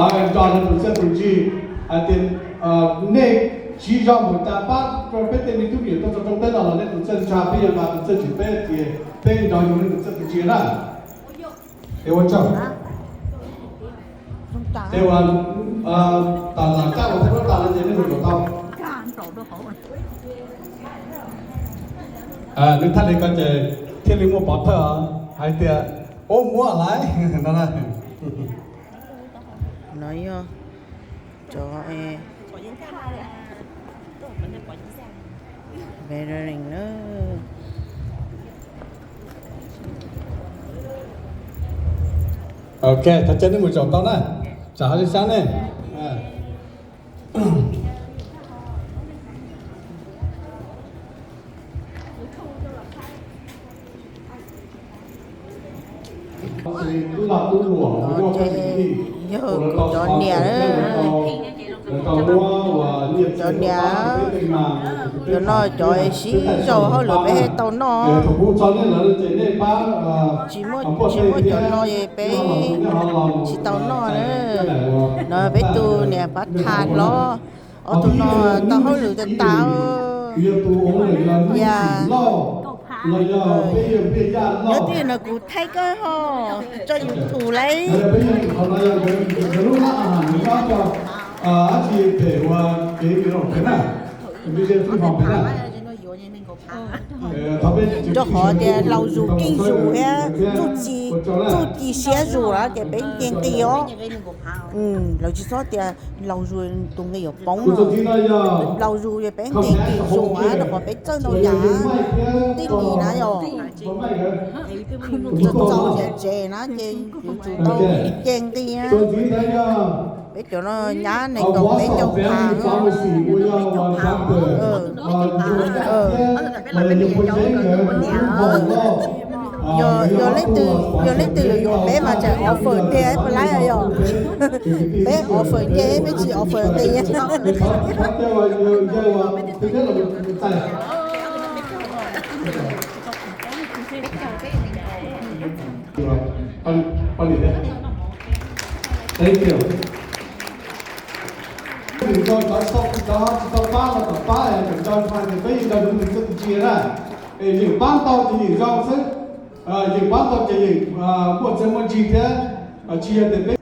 Nrog nej tus txiaj tus ntsig hais tias nej siv zog mus tas pab rau peb tej me tub me nyuam tuaj txog rau teb no los nej tus txiaj ntsig peb yuav nqa tus txiaj ntsig peb tias peb nrog yus nej tus txiaj tus ntsig na. Es ua tsaug. Es ua tas lam caj los thaj lub tas no ces nej mus kom tau. Nws thaj li ko ces thiaj li muaj pov thawj hais tias ua muab lawm no. No yog cov veteran na. Ok, thov caw nej mus zaum tau na, tsam ho li sab ne. Yog kuv cov niam, cov niam, cov no cov sib zog hauj lwm peb tau noj. Tsis muaj, tsis muaj cov no es peb tsis tau noj na. No peb tus niam pab tha hlob, ob tug no tau hauj lwm tas tas. Ya, nyob twj no kuv thaij koj ho tso YouTube lauj. Rau qhov tias laus zus keej zus thiab txuj ci, txuj ci siab zus lawm ces peb nce nqi os. Lawv tsis txhob tias laus zus tus nqi yuav poob no. Laus zus peb nqi keej zus rau qhov peb txawj ntau yam tib li na yom. Txaus txaus tsev tsev na ces yuav tsum tau nce nqi. Peb cov no nyab nees nkaum peb caug phav. Yog, yog leej twg, yog leej twg yuav yuav peb mas tsam offer tiag puas laib yom. Peb offer nce, peb tsis offer nqi. Nco cov tsis tau pab los kom pab, nco peb nco tus txiaj tus ntsig na. Es yeej pab tau ces yeej zoo xwb, yeej pab tau ces yeej muaj txiaj muaj ntsig thiab. Tsis yog tias peb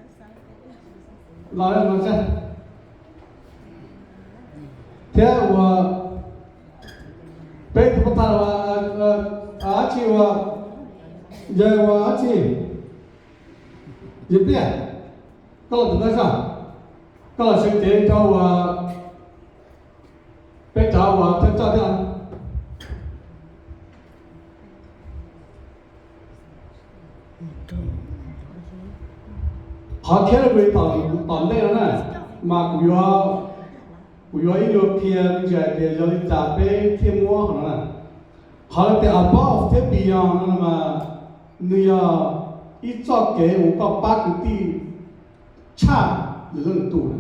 los thiab uas peb tus pab tha dab tsi uas yawg uas dab tsi, yawg Pliaj, koj los tus ntawd zog, koj los sawv cev rau uas peb cov uas thawj coj thiab. Qhov Calvary tom ntej no na, mas kuv yuav, kuv yuav ib yuav qhia me ntsis hais tias yog li cas peb thiaj muab qhov no na. Qhov tias above thiab beyond no mas nws yog ib txoj kev uas koj pab kwv tij tshaj lwm leej lwm tus na.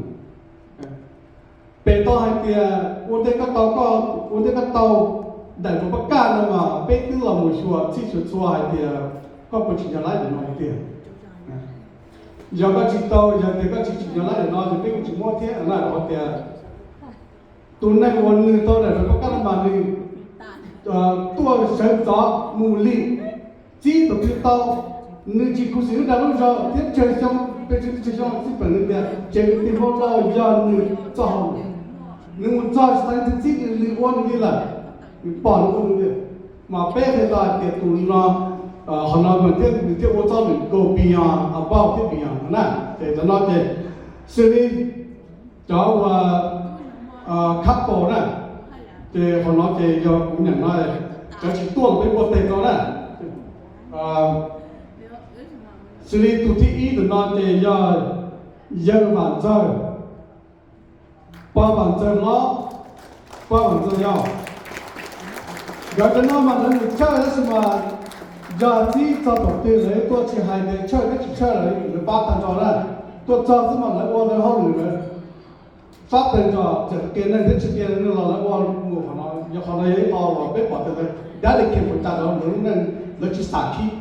Pem tau hais tias ua ntej koj tau, koj ua ntej koj tau daim duas paj kaj no mas peb twb los mus xyuas txhij xyuas txhua hais tias koj puas tsim nyog laib daim no tiag. Yog koj tsis tau, yog tias koj tsis tsim nyog laib daim no ces peb kuj tsis muab thiab na. Qhov tias tus neeg uas nws tau daim duas paj kaj no mas nws tuaj sawv ntxov mus lim txib tus twg tau, nws tsis khuv xim lub dag lub zog thiab tsawg xyoo, pes tsawg, tsawg xyoo txij pem nws tias tsev kwv tij Hmoob Lauj yog nws txoj hau. Nws mus txog tsis tau leej twg txib nws li ua nws li lawm, nws pom nws ua nws li. Mas peb qhia tau hais tias tus no, qhov no mas thiaj, nws thiaj ua txoj lwm go beyond, above thiab beyond na. Ces cov no ces xws li cov uas couple na, ces qhov no ces yog kuv nyeem no, cov tsis tuaj los peb npuaj teg rau na. Xws li tus thib ib ntawm no ces yog yawg Vam Ntxawg, pog Vam Ntxawg hlob, pog Vam Ntxawg yau. Nkawd cov no mas lawv mus church tab sis mas yog txib txog thaum twg lawv tuaj tsis hais tias church thiab tsis church lawv pab tag nrho na. Tuaj txog xwb mas lawv ua lawv hauj lwm lawm. Fab tag nrho txawm qias neeg thiab tsis qias neeg los lawv ua mus qhov no. Yog qhov no yog ib qho uas peb pom tias lawv dedicate npaum cas rau lawv lub neej, lawv tsis xam khib.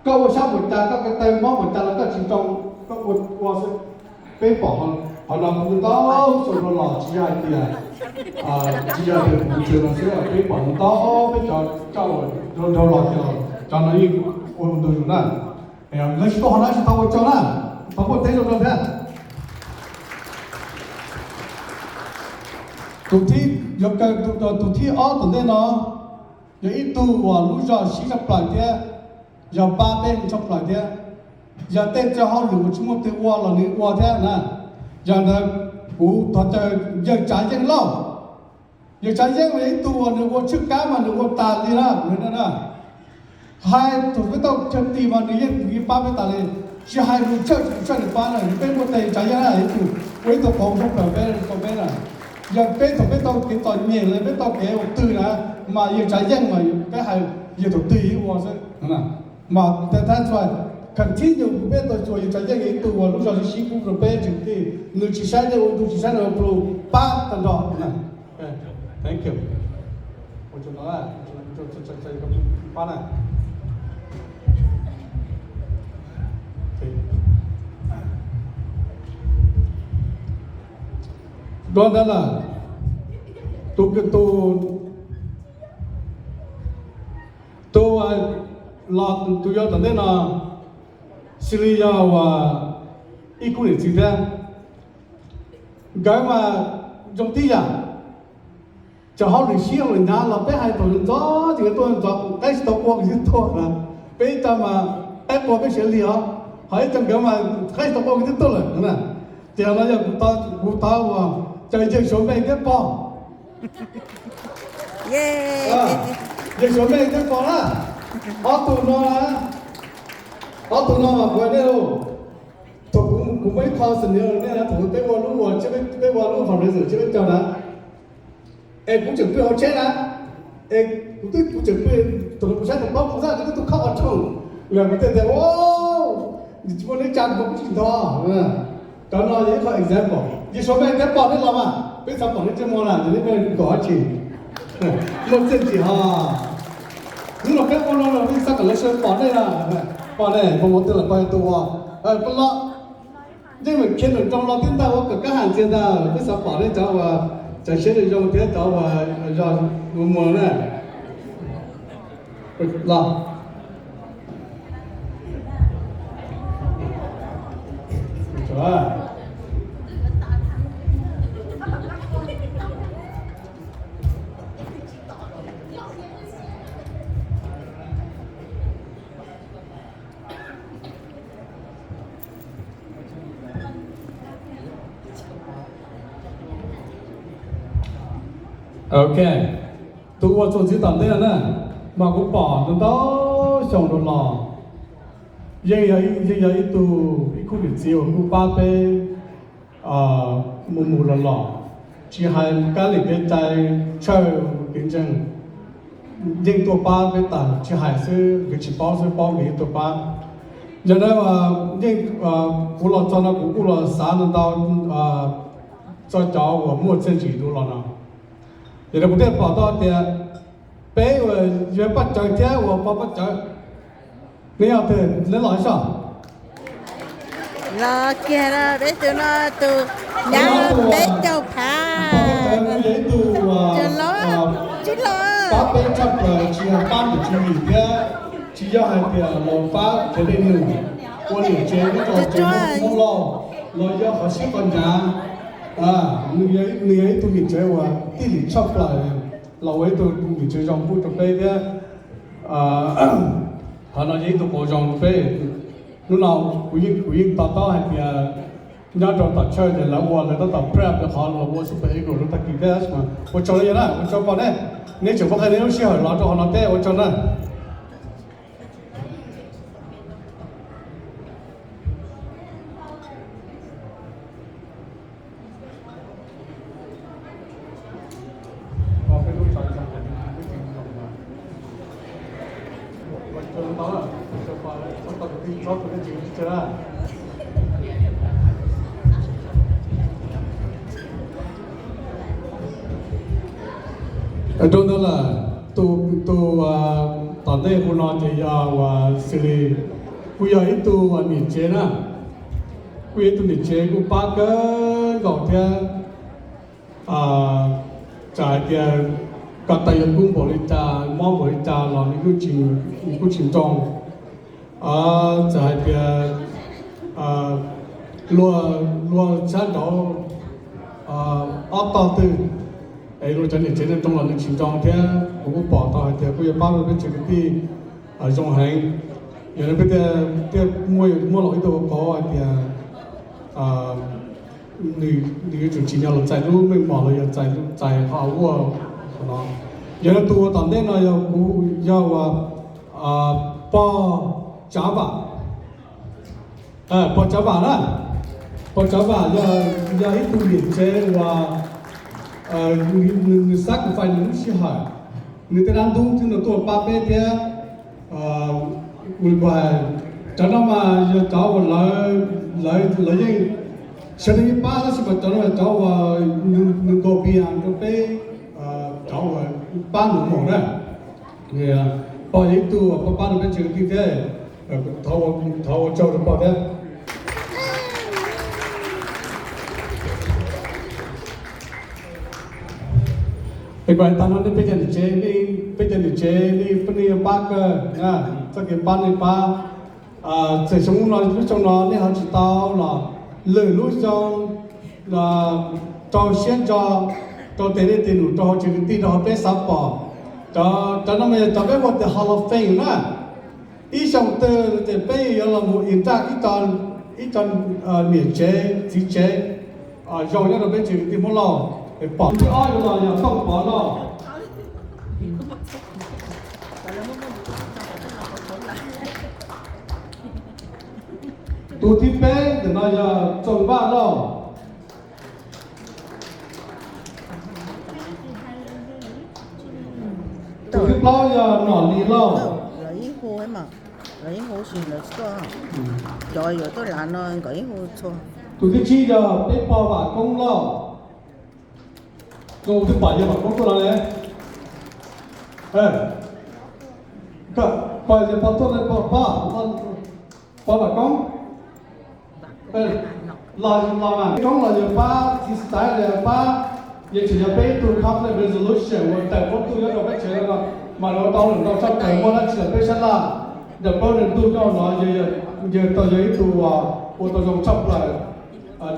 Koj ua sab npaum cas, koj ko taw mob npaum cas los koj tsis ntoo, koj ua ua xwb. Peb pom qhov no kuv ntau xyoo dhau los, tsis yog hais tias, tsis yog tias kuv tseem no xwb, peb pom ntau peb cov coj nrau los ces cov no yeej ua ntu zus na. Lawv tsis tau qhov no tsis tau ua tsaug na, tau muaj teb zoo rau thiab. Tus thib, yuav kawg tus thib ob tom ntej no, yog ib tug uas lub zog sib tshaj plaws thiab, yog pab peb tshaj plaws thiab, yog tej txoj hauj lwm uas tsis muaj twg ua los nws ua thiab na. Yog ntawd kuv thov caw yawg Tsav Yeej Lauj. Yawg Tsav Yeej mas yog ib tug uas nws ua tswj kab mas nws ua tas li na, kuv na. Hais thaum peb tau chaw tis mas nws yeej pab peb tas li, tsis hais nws tshawj tsis tshawj nws pab na. Peb muaj tes Tsav Yeej na, ib tug ua ib tug qauv tshaj plaws peb rau peb na. Yog peb thaum peb tau kev txom nyem los peb tau kev ua twg na, mas yawg Tsav Yeej mas peb hais yawg thaum twg yeej ua xwb. Mas thab txhua continue kuv peb tau tsuas yawg Tsav Yeej yog ib tug uas lub zog sib sib pub rau peb tseem tij, nws tsis saib dej ua ntu tsis saib dej ua plu, pab tag nrho na. Thank you. Ua tsaug ntau, pab na. Dua ntawd lawm, tus, tus, tus los tus yau tom ntej no xws li yog uas ib khub niam txiv thiab, nkawd mas zoo tib yam. Cov hauj lwm sib hauj lwm hnyav los peb hais thaum ntxov ces nkawd tuaj ntxov, qaib tsis tau qua nkawd twb tuaj na. Peb ib co mas qaib qua peb siav lig os, ho ib co nkawd mas qaib tsis tau qua nkawd twb tuaj lawm na. Ces no yog kuv thov uas caw yawg Suav Meej thiab pog. Yawg Suav Meej thiab pog na, ob tug no, ob tug no mas kuv hais nej, thaum kuv muaj ib qho scenario nej, thaum peb ua lub uas, peb ua lub fundraiser tsiab peb caug na, es kuv tseem pw hauv tsheb na, es kuv twb, kuv tseem pw, thaum kuv saib tus plaub kuv xav tias twb tuaj khawb qhov rooj, los kuv thiaj tias, tsis muaj neeg tsa kuv, kuv tsis ntog. Cov no yog ib qho example. Yawg Suav Meej thiab pog, nej los mas peb xav pom nej ntsej muag na, ces nej kom dab tsi? Muaj txiaj ntsim ho. Hnub no peb ua no los peb xav kom lawv sawv pom nej na. Pog ne, pog mus twg lawm, pog yog tus uas, pog los, yeej meem khiav nram nroog los tib ntag, ua kom kab has ntxiag ntag, peb xav pom nej cov uas txawv siab zoo thiab cov uas zog mus mus na. Los. Ok, tus uas txuas ntxiv tom ntej no na, mas kuv pom ntau ntau xyoo dhau los, yeej yog, yeej yog ib tug, ib khub niam txiv uas kuj pab peb mus mus los los, tsis hais kab lim kev cai, tshawj kev ntseeg, yeej tuaj pab peb tas, tsis hais xwb, nkawd tsis paub xwb, paub nkawd yeej tuaj pab. Yog li yeej, kuv los txog no kuv kuj los xav ntau ntau txog cov uas muaj txiaj ntsig dua los no. Yog li kuv thiaj pom tau tias peb uas yog Paj Cawv thiab uas pog Paj Cawv, neb yog twg, neb los ib zaug? Los kiag peb tus no, tus nyab peb caug phav, tus los pab peb tshaj plaws, tsis yog pab niam txiv thiab, tsis yog hais tias los pab kev dej num, ua niam tsev, ua tsev Hmoob Lauj, los yog qhov sib qhov hnyav. Nws yog ib tug niam tsev uas tij lim tshaj plaws, los ua ib tug niam tsev zoo pub rau peb thiab. Qhov no yog ib tug qauv zoo rau peb. Hnub no kuv yeej, kuv yeej to taub hais tias nyob rau tom church ces lawv ua, lawv tab tom prep qhov los ua Super Eagle rau tag kis thiab. Ua tsaug li yog na, ua tsaug pog ne, neb tseem muab qhia neb lub sij hawm los rau qhov no thiab, ua tsaug na. Rau ntawd lawm, tus, tus tom ntej hu no ces yog uas xws li kuj yog ib tug uas niam tsev na, Kuj yog ib tug niam tsev kuj pab kawg nkaus thiab. Txawm hais tias ko taw yuav kub npaum li cas, mob npaum li cas los nws kuj tsis nroo. Txawm hais tias luag, luag sab nraud ob tog twg, es luag cov niam tsev no nroo los nws tsis nroo thiab. Kuv kuj pom tau hais tias kuj yuav pab rau peb tsev kwv tij zoo heev. Yog li peb thiaj muaj, muaj los ib tug qauv hais tias nws yuav tsum tsim nyog los txais lub meej mom los yog txais, txais qhov award no. Yog li tus uas tom ntej no yog kuv, yog uas pog Tsav Vam. Pog Tsav Vam na, pog Tsav Vam yog ib tug niam tsev uas nws sacrifice nws lub sij hawm, nws tej dab ntub thiab nws tuaj pab peb thiab. Kuv hais cov no mas yog cov uas lawv, lawv, lawv yeej sawv daws yeej pab tab sis mas cov no cov uas nws nkaus pias rau peb, cov uas pab nws mus na. Pog yog ib tug uas pab pab rau peb tsev kwv tij thiab. Thov ua tsaug rau pog thiab. Es kom tag no nej peb cov niam tsev, nej peb cov niam tsev nej pab, nej pab kawg, txoj kev pab nej pab. Txawm xyoo no lub xyoo no nej ho tsis tau los, lwm lub xyoo rau siab ntso, rau tes dej tes num, rau hauv tsev kwv tij, rau hauv peb xav pom. Cov no mas yog cov peb hu tias Hall of Fame na. Ib xyoo twg ces peb yuav los mus induct ib co niam tsev txiv tsev zoo nyob rau peb tsev kwv tij Hmoob Lauj. Pom thib ob yuav los yog Tooj Pov Lauj. Tus thib peb ntawm no yog Txoos Vaj Lauj. Tus thib plaub yog Nom Lis Lauj. Tus thib tsib yog Peb Pog Vam Koob Lauj. Tus thib pom yog Vam Koob tuaj no ne. Pog, Pog Vam Koob. Los, los mas Koob los yog pab txiv Style, pab, yog tseem yog peb ib tug conflict resolution uas tawm pob tw nyob rau peb tsev no, mas yuav tau lawm ntau tshaj plaws, muaj dab tsi los peb sab laj, ntawm plaub ntawm ntug nyob no, yawg tau yog ib tug ua tau zoo tshaj plaws,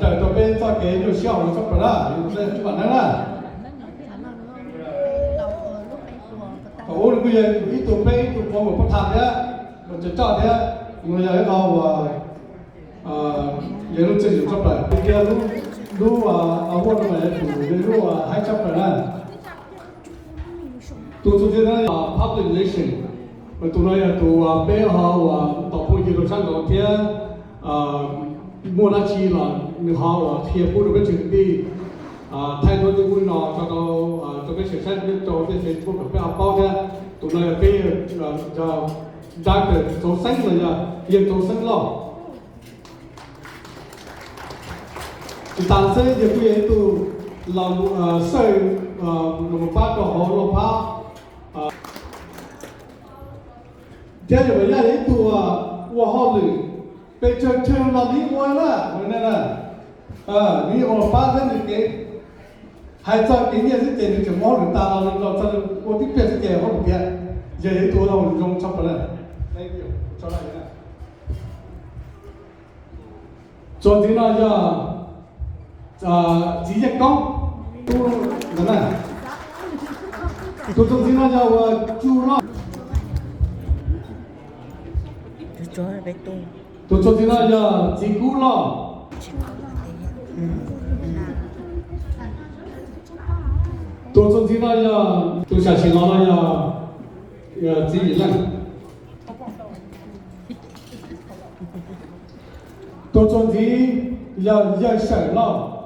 raws tau peb txoj kev nyuaj siab hauv tshaj plaws na, yog peb tsis vam neeb na. Thaum ub nws kuj yog ib tug peb ib tug qhua muam pab tham thiab, cov coj thiab, nws yog ib qho uas yog lub txiaj ntsim tshaj plaws. Tias lub award no mas yog tus yog lub haib tshaj plaws na. Tus txuas ntxiv no yog public relation, tus no yog tus peb ho uas tos phooj ywg rau sab nraud thiab, muaj dab tsi los nws ho uas qhia pub rau peb tsev kwv tij, thaij duab twb pub no tso rau, rau peb sawv saib rau tej Facebook kom peb ho paub thiab. Tus no yog peb, yog Doctor Txoov Xeeb los yog Yawg Txoov Xeeb Lauj. Tsis tas xwb yawg kuj yog ib tug los xawj, los pab rau hauv Lauj Phab, thiab yawg Vam Yaj yog ib tug ua hauj lwm pes tsawg chaw los nws ua na, nws ua pab thiab nws kev, hais txog kev nyiaj xwb ces nws tseem muab hauj lwm tas los nws los txog ua tib pliag xwb ces hauj lwm tiav, yawg yog ib tug ua hauj lwm zoo tshaj plaws na. Txuas ntxiv no yog txiv Yeej Koob, tub ntawd na. Tus txuas ntxiv no yog uas Tsu Lauj. Tus txuas ntxiv no yog txiv Kub Lauj. Tus txuas ntxiv no yog tus sam sim los no yog txiv Yim Leej. Tus txuas ntxiv yog yawg Sawm Lauj.